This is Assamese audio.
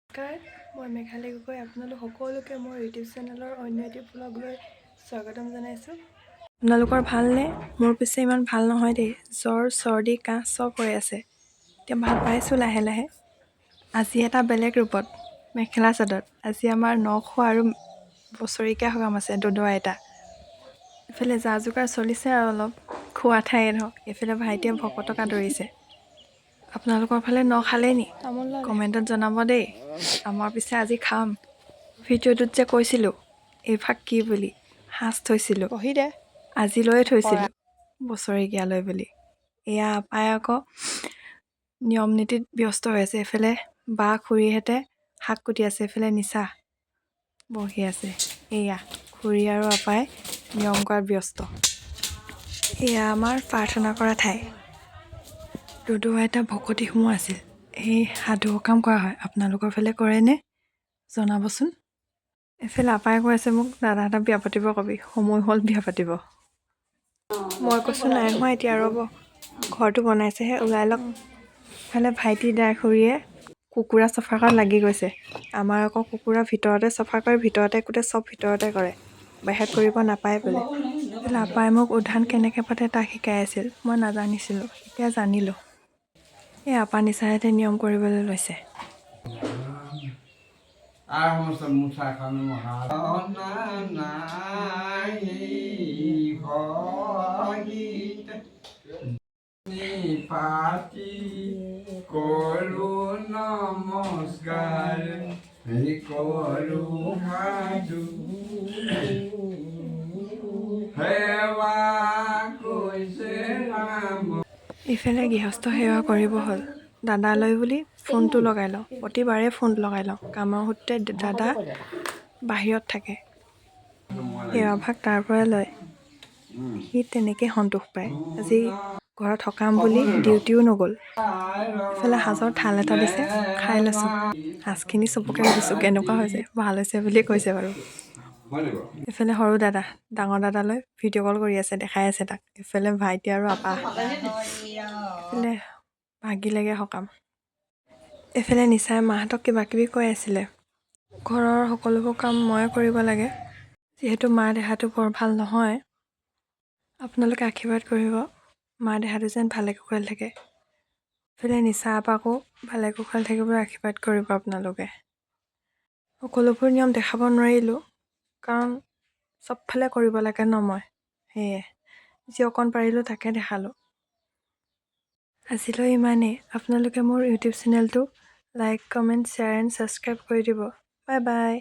নমস্কাৰ, মই মেঘালী গগৈ। আপোনালোক সকলোকে মোৰ ইউটিউব চেনেলৰ অন্য এটি ভ্লগলৈ স্বাগতম জনাইছোঁ। আপোনালোকৰ ভালনে? মোৰ পিছে ইমান ভাল নহয় দেই। জ্বৰ, চৰ্দি, কাহ চব হৈ আছে। এতিয়া ভাল পাইছোঁ লাহে লাহে। আজি এটা বেলেগ ৰূপত, মেখেলা চাদৰত। আজি আমাৰ নখোৱা আৰু বছৰেকীয়া সকাম আছে দদৌ আইতা। এইফালে যা যোগাৰ চলিছে আৰু অলপ খোৱা ঠাই ধৰক। এইফালে ভাইটিয়ে ভকতক আদৰিছে। আপোনালোকৰ ফালে ন খালে নি? কমেণ্টত জনাব দেই। আমাৰ পিছে আজি খাম। ভিডিঅ'টোত যে কৈছিলোঁ এইভাগ কি বুলি, সাঁচ থৈছিলোঁ। পঢ়ি দে। আজিলৈয়ে থৈছিলোঁ বছৰেকীয়ালৈ বুলি। এয়া আপাই আকৌ নিয়ম নীতিত ব্যস্ত হৈ আছে। এইফালে বা খুৰীহঁতে শাক কুটি আছে। এইফালে নিচা বহি আছে। এয়া খুৰী আৰু আপাই নিয়ম কৰাত ব্যস্ত। এয়া আমাৰ প্ৰাৰ্থনা কৰা ঠাই। দদৌ আইতা ভকতি সোমোৱা আছিল। এই সাধু সকাম কৰা হয়। আপোনালোকৰ ফালে কৰেনে, জনাবচোন। এইফালে আপাই কৈ আছে মোক, দাদাহঁতক বিয়া পাতিব কবি, সময় হ'ল বিয়া পাতিব। মই কৈছোঁ, নাই হোৱা এতিয়া, ৰ'ব, ঘৰটো বনাইছেহে, ওলাই লওক। ইফালে ভাইটি দাই খুৰীয়ে কুকুৰা চফা কৰাত লাগি গৈছে। আমাৰ আকৌ কুকুৰা ভিতৰতে চফা কৰে, ভিতৰতে গোটেই চব ভিতৰতে কৰে, বাহিৰত কৰিব নাপায় বোলে। ইফালে আপাই মোক উধান কেনেকৈ পাতে তাক শিকাই আছিল। মই নাজানিছিলোঁ, এতিয়া জানিলোঁ। এই আপা নিচাহঁতে নিয়ম কৰিবলৈ লৈছে। আৰ মুসা খান নাই সহিত পাতি কৰো নমস্কাৰ, কৰো সাধু সেৱা, কৈছে ৰাম। ইফালে গৃহস্থ সেৱা কৰিব হ'ল। দাদালৈ বুলি ফোনটো লগাই লওঁ। প্ৰতিবাৰে ফোন লগাই লওঁ। কামৰ সূত্ৰে দাদা বাহিৰত থাকে। সেৱাভাগ তাৰ পৰাই লয়। সি তেনেকৈ সন্তোষ পায়। আজি ঘৰত সকাম বুলি ডিউটিও নগ'ল। ইফালে সাজৰ থাল এটা দিছে, খাই লৈছোঁ। সাজখিনি চবকে সুধিছোঁ কেনেকুৱা হৈছে, ভাল হৈছে বুলি কৈছে বাৰু। এইফালে সৰু দাদা ডাঙৰ দাদালৈ ভিডিঅ' কল কৰি আছে, দেখাই আছে তাক। এইফালে ভাইটি আৰু আপা। এইফালে ভাগি লাগে সকাম। এইফালে নিচাই মাহঁতক কিবা কিবি কৈ আছিলে। ঘৰৰ সকলোবোৰ কাম ময়ে কৰিব লাগে, যিহেতু মা দেহাটো বৰ ভাল নহয়। আপোনালোকে আশীৰ্বাদ কৰিব, মা দেহাটো যেন ভালে কুশলে থাকে। এইফালে নিচা আপাকো ভালে কুশলে থাকিবলৈ আশীৰ্বাদ কৰিব আপোনালোকে। সকলোবোৰ নিয়ম দেখাব নোৱাৰিলোঁ, কাৰণ চবফালে কৰিব লাগে ন মই। সেয়ে যি অকণ পাৰিলোঁ তাকে দেখালোঁ। আজিলৈ ইমানেই। আপোনালোকে মোৰ ইউটিউব চেনেলটো like, comment, share and subscribe কৰি দিব। Bye bye.